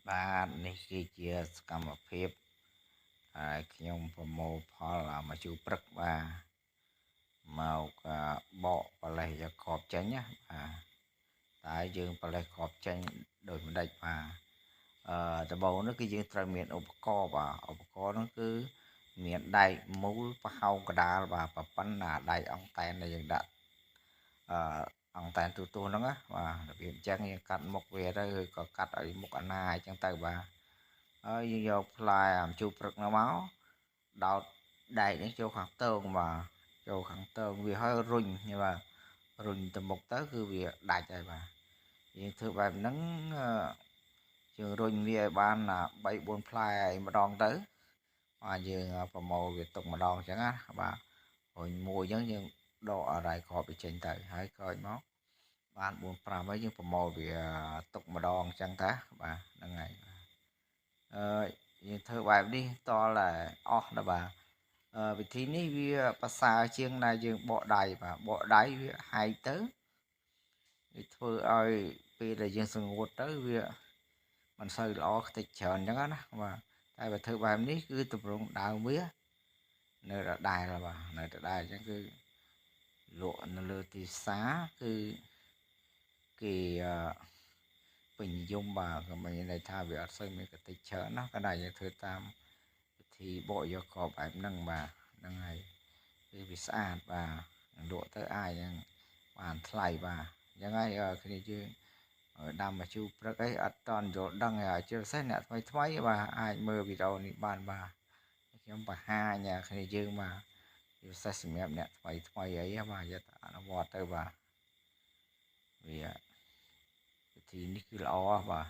បាទនេះគឺជាសកម្មភាពហើយខ្ញុំប្រមូលផលមកជូរព្រឹកបាទមកបកប្រលេះយកគ្រាប់ចេញណាបាទតែយើងប្រលេះគ្រាប់ចេញដោយមិនដេចបាទអឺដំបូងនោះគឺយើងត្រូវមានឧបករណ៍បាទឧបករណ៍នោះគឺមានដែកមូលប្រហោងកដាលបាទប៉ុណ្ណាដែកអង្តែនដែលយើងដាក់អឺអង្តែនទូទូហ្នឹងណាបាទរបៀបអញ្ចឹងយើងកាត់មុខវាទៅឬក៏កាត់ឲ្យមុខអាណាអញ្ចឹងទៅបាទហើយយើងយកផ្លែអាមជូរព្រឹកនោះមកដោតដែកនេះចូលខាងតងបាទចូលខាងតងវាហើយរុញបាទរុញទៅមុខទៅគឺវាដាច់ហើយបាទយើងធ្វើបែបហ្នឹងយើងរុញវាឲ្យបាន3 4ផ្លែម្ដងទៅបាទយើងប្រមូលវាទុកម្ដងអញ្ចឹងណាបាទរុញមួយអញ្ចឹងយើងដកអរ៉ៃគ្រាប់វាចេញទៅហើយក្រោយមកបាន4 5ហើយយើងប្រមូលវាទុកម្ដងអញ្ចឹងតាបាទហ្នឹងហើយអឺយើងធ្វើបែបនេះតតែអស់ណាបាទវិធីនេះវាប្រសើរជាងដែលយើងបកដៃបាទបកដៃវាហែកទៅវាធ្វើឲ្យពេលដែលយើងសង្ងួតទៅវាមិនសូវល្អខ្ទេចច្រើនអញ្ចឹងណាបាទតែបើធ្វើបែបនេះគឺទម្រង់ដើមវានៅដដែលបាទនៅដដែលអញ្ចឹងគឺលក់នៅលើទីផ្សារគឺគេពេញនិយមបាទក៏មានន័យថាវាអត់សូវមានកតិចច្រើនណាក៏ដែរយើងធ្វើតាមវិធីបកយកក្របបែបហ្នឹងបាទហ្នឹងហើយគឺវាស្អាតបាទលក់ទៅអាចហ្នឹងបានថ្លៃបាទអញ្ចឹងហើយគ្នាយើងដាំមកជូរព្រឹកអីអត់តន់យល់ដឹងហើយជាពិសេសអ្នកថ្មីថ្មីបាទអាចមើលវីដេអូនេះបានបាទខ្ញុំបង្ហាញគ្នាយើងបាទជាពិសេសសម្រាប់អ្នកថ្មីថ្មីអីបាទយកទៅអនុវត្តទៅបាទវាវិធីនេះគឺល្អបាទ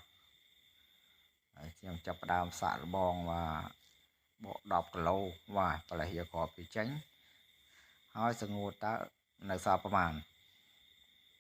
ហើយខ្ញុំចាប់ផ្ដើមសាក់លបងបាទបក10គីឡូបាទប្រលេះយកគ្រាប់ពីចេញហើយសងួតតើនៅសល់ប្រហែល